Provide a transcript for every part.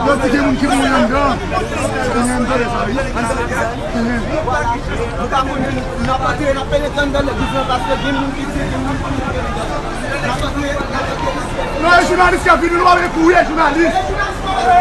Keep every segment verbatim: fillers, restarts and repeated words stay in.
Yo di gen moun ki mouri anndan. Anndan de sa, wi. Anndan de sa. Nou pa moun, n ap antre, n ap penetre anndan legliz lan, paske gen moun ki di, gen moun ki mouri anndan. N ap antre, n ap antre. Non, e jounalis k ap vini, nou pa vle kouri, e jounalis.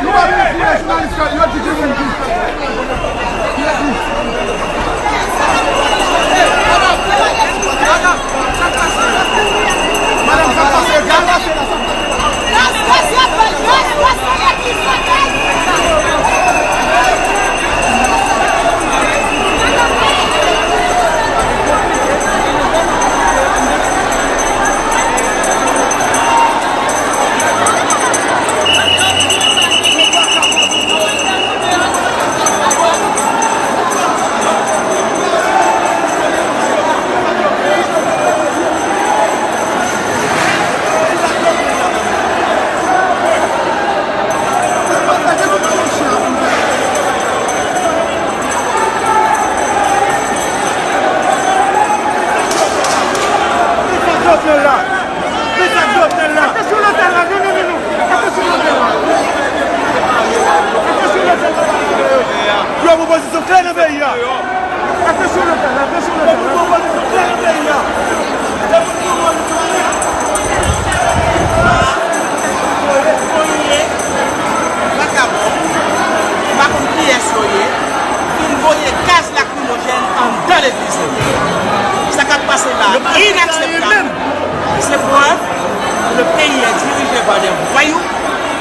Nou pa vle kouri, e jounalis k ap, yo di gen moun ki. Madanm, sa k pase, gaz? Jovenel la! Mesaj Jovenel la! Atansyon lotèl la! Non, non, non, non! Atansyon lotèl la! Atansyon lotèl la! Yo pran pozisyon klè nan peyi a! Atansyon lotèl la! Atansyon lotèl la! Yo pran pozisyon klè nan peyi a! Vakabon, m pa konn kiyès yo ye, vin voye gaz lakrimojèn anndan legliz la. Sa k ap pase la a inakseptab. Se prèv ke le pays est dirigé par des voyous.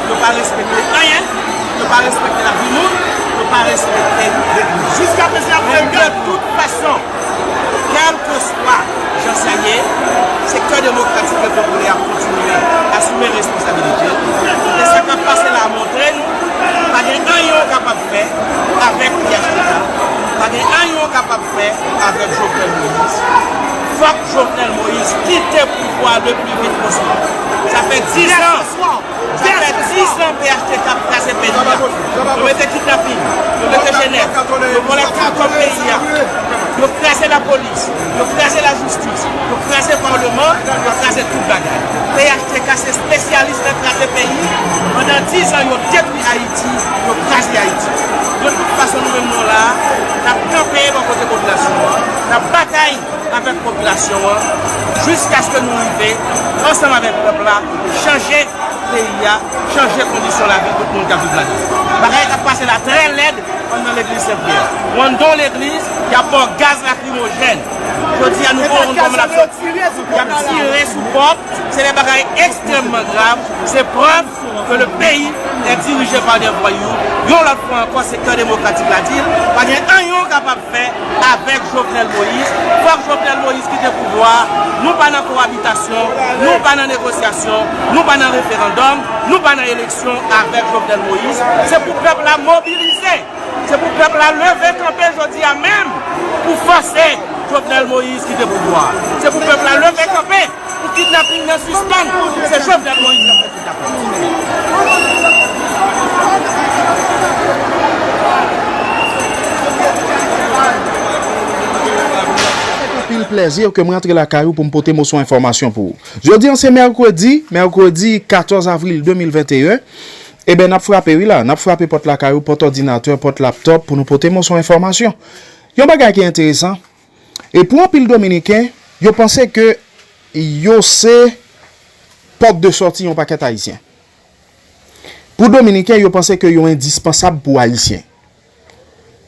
Yo pa respekte anyen. Yo pa respekte lavi moun. Yo pa respekte legliz. Jiska prezan, y ap fè gaz. De tout fason, kèlkeswa jan sa ye, Sektè Demokratik e Popilè ap kontinye asime responsabilite l. E sa k ap pase la a montre nou, pa gen anyen w kapab fè avèk P H T K. Pa gen anyen w kapab fè avèk Jovenel Moïse. Fòk Jovenel Moïse kite pouvwa a le pli vit posib. Sa fè diz an, sa fè diz an P H T K ap kraze peyi a. Yo mete kidnapin, yo mete jenès, yo vòlè tout kòb peyi a. Yo kraze lapolis, yo kraze lajistis, yo kraze palman, yo kraze tout bagay. P H T K se espesyalis nan kraze peyi. Pandan diz an, yo detwi Ayiti, yo kraze Ayiti. De tout fason, nou menm nou la a, n ap kanpe bò kote popilasyon an, n ap batay avèk popilasyon an, jiskaske nou rive, ansanm avèk pèp la, chanje peyi a, chanje kondisyon lavi tout moun k ap viv ladan l. Bagay k ap pase la trè lèd anndan legliz Sen Pyè. Ou anndan yon legliz, y ap ba w gaz lakrimojèn. Jodi a, nou gen yon nonm l ap sot, y ap tire sou pòt. Se de bagay ekstrèmman grav. Se prèv ke le peyi est dirigé par des voyous. Yon lòt fwa ankò, Sektè Demokratik la di l, pa gen anyen w kapab fè avèk Jovenel Moïse. Fòk Jovenel Moïse kite pouvwa a. Nou pa nan kowabitasyon, nou pa nan negosyasyon, nou pa nan referandòm, nou pa nan eleksyon avèk Jovenel Moïse. Se pou pèp la mobilize. Se pou pèp la leve kanpe jodi a menm pou fòse Jovenel Moïse kite pouvwa a. Se pou pèp la leve kanpe pou kidnaping nan sispann. Se Jovenel Moïse k ap fè kidnaping. Anpil plèzi ke mwen antre lakay ou pou m pote moso enfòmasyon pou ou. Jodi an se mèkredi, mèkredi katòz avril de mil venteyen. Eben, n ap frape wi la, n ap frape pòt lakay ou, pòt òdinatè, pòt laptòp pou nou pote moso enfòmasyon. Yon bagay ki enteresan, e pou anpil Dominiken, yo panse ke yo se pòt de sòti yon pakèt Ayisyen. Pou Dominiken, yo panse ke yo endispansab pou Ayisyen.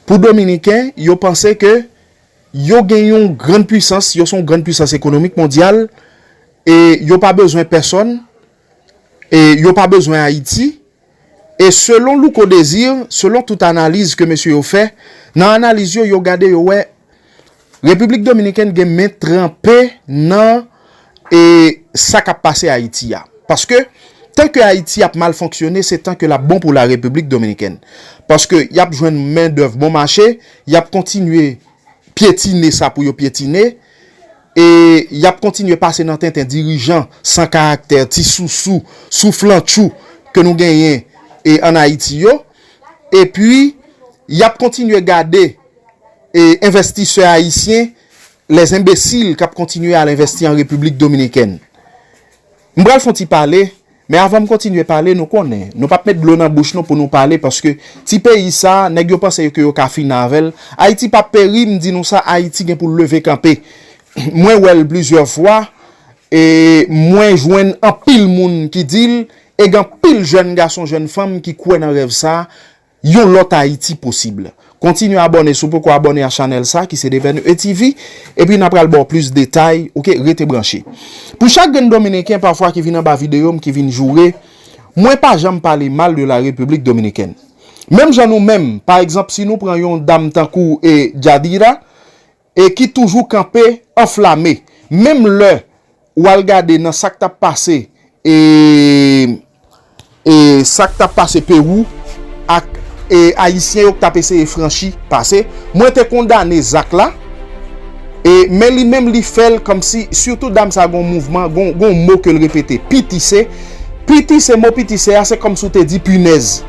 Pou Dominiken, yo panse ke yo gen yon grann pwisans, yo se yon grann pwisans ekonomik mondyal, e yo pa bezwen pèsòn, e yo pa bezwen Ayiti. E selon Louko Désir, selon tout analiz ke mesye yo fè, nan analiz yo, yo gade, yo wè Repiblik Dominikèn gen men tranpe nan e sa k ap pase Ayiti a. Paske, tanke Ayiti ap mal fonksyone, se tanke l ap bon pou la Repiblik Dominikèn. Paske y ap jwenn mendèv bon mache, y ap kontinye pyetine sa pou yo pyetine, e y ap kontinye pase nan tenten dirijan san karaktè, ti sousou, souflantchou ke nou genyen e ann Ayiti yo. Epi, y ap kontinye gade e envèstisè ayisyen, lèzenbesil k ap kontinye al envèsti an Repiblik Dominikèn. M pral fè yon ti pale, men avan m kontinye pale, nou konnen, nou p ap met dlo nan bouch nou pou nou pale, paske ti peyi sa, nèg yo panse ke yo ka fini avè l. Ayiti p ap peri, m di nou sa, Ayiti gen pou l leve kanpe. Mwen wè l plizyè fwa, e mwen jwenn anpil moun ki di l, e gen anpil jèn gason, jèn fanm ki kwè nan rèv sa, yon lòt Ayiti posib. Kontinye abòne si w poko abòne a chanèl sa ki se D V N E T V, epi n a pral ba w plis detay, oke, rete branche. Pou chak grenn Dominiken pafwa ki vin anba videyo m, ki vin joure, mwen pa janm pale mal de la Repiblik Dominikèn. Menm jan nou menm, pa egzanp, si nou pran yon dam tankou e Jadira, e ki toujou kanpe anflame, menm lè w al gade nan sa k t ap pase, e, e sa k t ap pase Pewou ak e Ayisyen yo k t ap eseye franchi pase, mwen te kondane zak la, e, men li menm li fè l kòmsi, sitou dam sa gon mouvman, gon, gon mo ke l repete, pitise. Pitise, mo pitise a, se kòmsi w te di pinèz.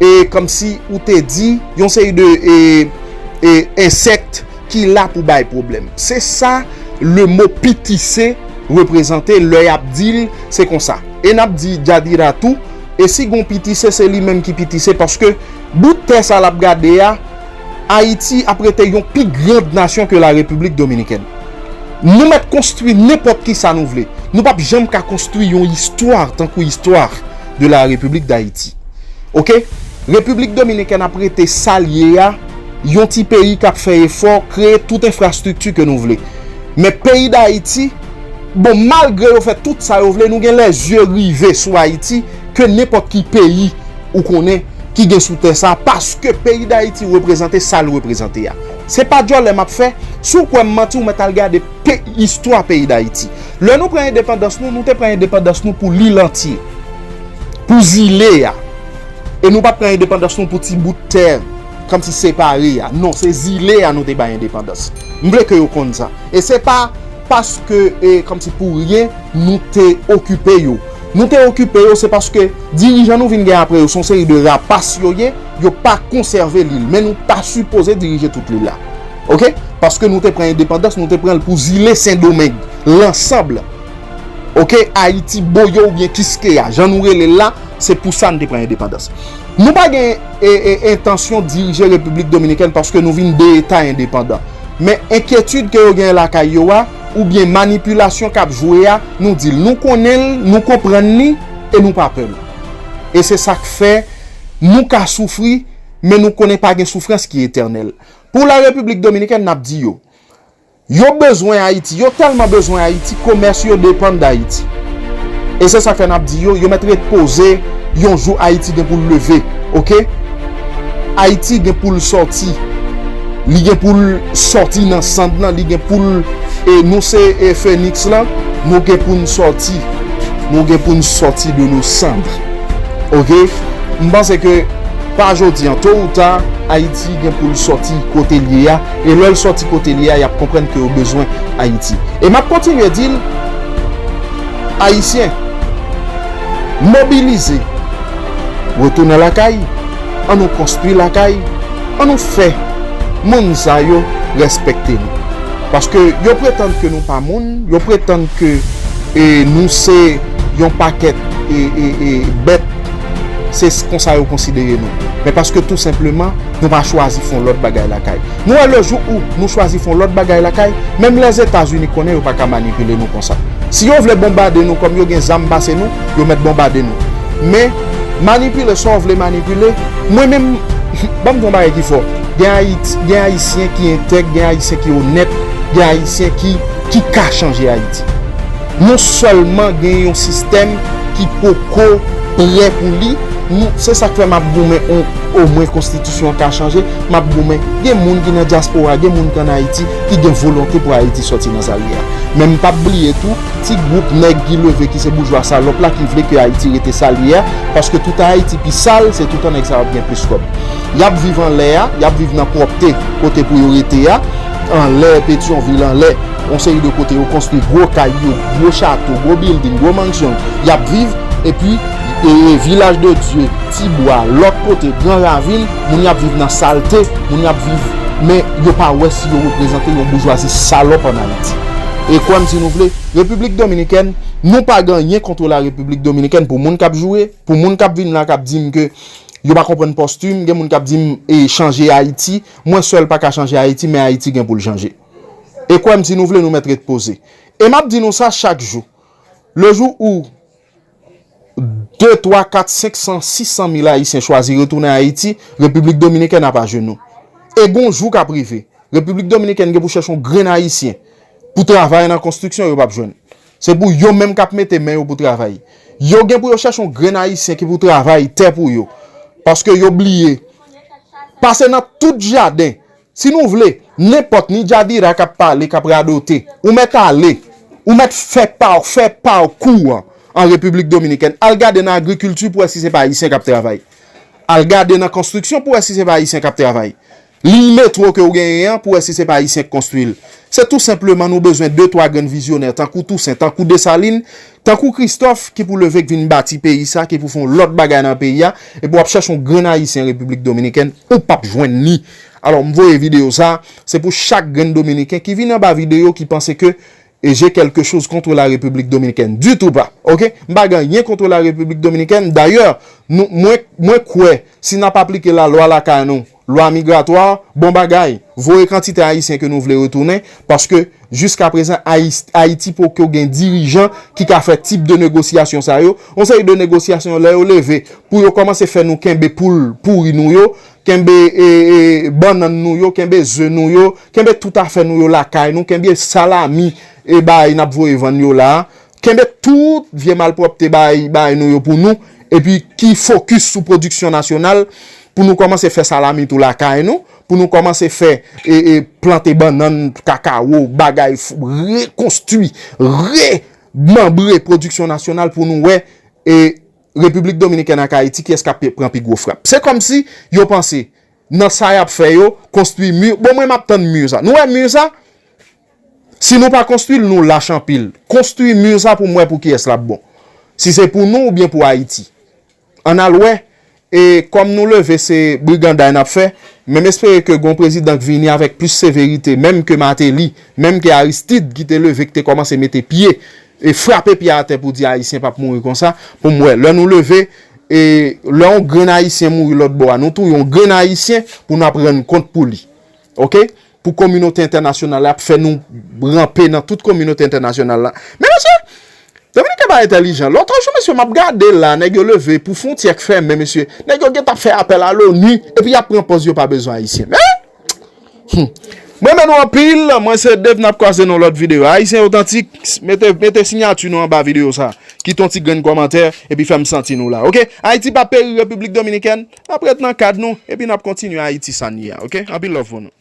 E kòmsi w te di yon seri de e, e, ensèk ki la pou bay pwoblèm. Se sa le mo pitise reprezante, lè y ap di l, se konsa. E n ap di Jadira tou, e si gon pitise, se li menm ki pitise, paske bout tè sa l ap gade a, Ayiti ap rete yon pi grand nasyon ke la Repiblik Dominikèn. Nou mèt konstwi nenpòt ki sa nou vle. Nou p ap janm ka konstwi yon istwa tankou istwa de la Repiblik Dayiti. Oke? Repiblik Dominikèn ap rete sa l ye a, yon ti peyi k ap fè efò, kreye tout enfrastrikti ke nou vle. Men peyi Dayiti, bon, malgre yo fè tout sa yo vle, nou gen lèzye rive sou Ayiti ke nenpòt ki peyi ou konnen ki gen sou tè sa, paske peyi Dayiti reprezante sa l reprezante a. Se pa djòlè m ap fè, si w kwè m manti, ou mèt al gade pe-, istwa peyi Dayiti. Lè nou pran endepandans nou, nou te pran endepandans nou pou lil antye, pou zile a. E nou pa t pran endepandans nou pou ti bout tè, kòmsi separe a. Non, se zile a nou te bay endepandans. M vle ke yo konn sa. E se pa paske, e, kòmsi pou ryen, nou te okipe yo. Nou te okipe yo, se paske dirijan nou vin gen apre yo, se yon seri de rapas yo ye, yo pa konsève lil. Men nou ta sipoze dirije tout lil la. Oke? Paske nou te pran endepandans, nou te pran l pou zile Sendomeng, lansanm. Oke? Ayiti Boyo oubyen Kiskeya, jan nou rele l la, se pou sa n te pran endepandans. Nou pa gen, e, e, entansyon dirije Repiblik Dominikèn paske nou vin de eta endepandan. Men enkyetid ke yo gen lakay yo a, oubyen manipilasyon k ap jwe a, nou di l, nou konnen l, nou konprann li, e nou pa pè l. E se sa k fè nou ka soufri, men nou konnen pa gen soufrans ki etènèl. Pou la Repiblik Dominikèn, n ap di yo, yo bezwen Ayiti, yo tèlman bezwen Ayiti, komès yo depann d Ayiti. E se sa k fè n ap di yo, yo mèt ret poze, yon jou Ayiti gen pou l leve, oke? Ayiti gen pou l sòti. Li gen pou l sòti nan sann nan, li gen pou l, e nou se, e, feniks lan, nou gen pou n sòti. Nou gen pou n sòti de nos cendres. Oke? M panse ke pa jodi an, to ou ta, Ayiti gen pou l sòti kote l ye a, e lè l sòti kote l ye a, y ap konprann ke yo bezwen Ayiti. E m ap kontinye di l, Ayisyen, mobilize, retounen lakay, ann nou konstwi lakay, ann nou fè moun sa yo respekte nou. Paske yo pretann ke nou pa moun, yo pretann ke, e, nou se yon pakèt, e, e, e, bèt se s- konsa yo konsidere nou. Men paske tou senpleman, nou pa chwazi fè yon lòt bagay lakay. Nou wè lejou ou nou chwazi fè yon lòt bagay lakay, menm Lèzetazini konnen yo pa ka manipile nou konsa. Si yo vle bonbade nou kòm yo gen zam pase nou, yo mèt bonbade nou. Men, manipile sa w vle manipile, mwen menm, ban m di yon bagay ki fò. Gen Ayiti, gen Ayisyen ki entèg, gen Ayisyen ki onèt, gen Ayisyen ki, ki ka chanje Ayiti. Nou sèlman gen yon sistèm ki poko prè pou li. Nou, se sa k fè m ap goumen, on, omwen konstitisyon an ka chanje. M ap goumen. Gen moun ki nan dyaspora, gen moun ki ann Ayiti, ki gen volonte pou Ayiti sòti nan sa l ye a. Men m p ap bliye tou, ti gwoup nèg ki leve, ki se boujwa salòp la, ki vle ke Ayiti rete sa l ye a, paske toutan Ayiti pi sal, se toutan nèg sa yo ap gen plis kòb. Y ap viv anlè a, y ap viv nan pwòpte kote pou yo rete a, anlè Petyonvil, anlè yon seri de kote yo konstwi gwo kay yo, gwo chato, gwo bilding, gwo mansyon, y ap viv, epi e, e, Vilaj de Dye, Tibwa, lòt kote, Gran Ravin, moun y ap viv nan salte, moun y ap viv, men yo pa wè si yo reprezante yon boujwazi salòp ann Ayiti. E kwè m si nou vle, Repiblik Dominikèn, nou pa gen anyen kont la Repiblik Dominikèn pou moun k ap joure, pou moun k ap vin la k ap di m ke yo pa konprann pòstim, gen moun k ap di m e chanje Ayiti, mwen sèl pa ka chanje Ayiti, men Ayiti gen pou l chanje. E kwè m si nou vle nou mèt ret poze. E m ap di nou sa chak jou. Le jou ou de, twa, kat, senk san, sis san mil Ayisyen chwazi retounen Ayiti, Repiblik Dominikèn ap ajenou. E gon jou k ap rive, Repiblik Dominikèn gen pou chèche yon grenn Ayisyen pou travay nan konstriksyon, yo p ap jwenn. Se pou yo menm k ap mete men yo pou travay. Yo gen pou yo chèche yon grenn Ayisyen ki pou travay tè pou yo. Paske yo bliye. Pase nan tout jaden. Si nou vle, nenpòt, ni Jadira k ap pale, k ap radote, ou mèt ale. Ou mèt fè pa, fè pakou an, an Repiblik Dominikèn. Al gade nan agrikilti pou wè si se pa Ayisyen k ap travay. Al gade nan konstriksyon pou wè si se pa Ayisyen k ap travay. Liy metwo ke w genyen an, pou wè si se pa Ayisyen k konstwi l. Se tou senpleman nou bezwen de, twa grenn vizyonè, tankou Tousen, tankou Desalin, tankou Kristòf, ki pou leve k vin bati peyi sa, ki pou fè yon lòt bagay nan peyi a, epi w ap chèche yon grenn Ayisyen Repiblik Dominikèn, ou p ap jwenn li. Alò, m voye videyo sa, se pou chak grenn Dominiken ki vin anba videyo ki panse ke e j'ai quelque chose contre la République dominicaine. Ditou pa. Oke? M pa gen anyen kont la Repiblik Dominikèn. Dayè, nou, mwen, mwen kwè, si n ap aplike lalwa lakay nou, lwa migratwa, bon bagay, voye kantite Ayisyen ke nou vle retounen, paske jiska prezan, Ayis-, Ayiti poko gen dirijan ki ka fè tip de negosyasyon sa yo. Yon seri de negosyasyon, lè yo leve, pou yo kòmanse fè nou kenbe poul pouri nou yo, kenbe, e, e, bannann nou yo, kenbe ze nou yo, kenbe tout afè nou yo lakay nou, kenbe salami e bay n ap voye vann yo la a, kenbe tout vye malpwòpte bay, bay nou yo pou nou, epi ki fokis sou pwodiksyon nasyonal, pou nou kòmanse fè salami tou lakay nou, pou nou kòmanse fè, e, e, plante bannann, kakawo, bagay, f-, rekonstwi, remanbre pwodiksyon nasyonal pou nou wè, e, Repiblik Dominikèn ak Ayiti, kiyès k ap pran pi gwo frap. Se kòmsi yo panse, nan sa y ap fè yo, konstwi mi. Bon, mwen, m ap tann mi sa. Nou wè mi sa? Si nou pa konstwi l, nou lach anpil. Konstwi mi sa pou m wè pou kiyès l ap bon. Si se pou nou oubyen pou Ayiti. Ann al wè, e kòm nou leve se briganday n ap fè, men m espere ke gon prezidan k vini avèk plis severite, menm ke Martelly, menm ke Aristide ki te leve, ki te kòmanse mete pye, e frape pye atè pou di Ayisyen p ap mouri konsa, pou m wè. Lè nou leve, e lè yon grenn Ayisyen mouri lòt bò a, nou touye yon grenn Ayisyen pou n ap rann kont pou li. Oke? Pou kominote entènasyonal la ap fè nou ranpe nan tout kominote entènasyonal la. Men mesye, Dominiken pa entèlijan. Lòt jou, mesye, m ap gade la, nèg yo leve pou fwontyè k fèmen, mesye. Nèg yo gentan fè apèl a l'ONU, epi y ap pran pòz yo pa bezwen Ayisyen. Men, hmm. Mwen renmen nou anpil, mwen se Dave, n ap kwaze nan lòt videyo. Ayisyen otantik, mete, mete siyati nou anba videyo sa. Kite yon ti grenn kòmantè, epi fè m santi nou la, oke? Ayiti p ap peri, Repiblik Dominikèn, n ap ret nan kad nou, epi n ap kontinye Ayiti sa n ye a, oke? Anpil love pou nou.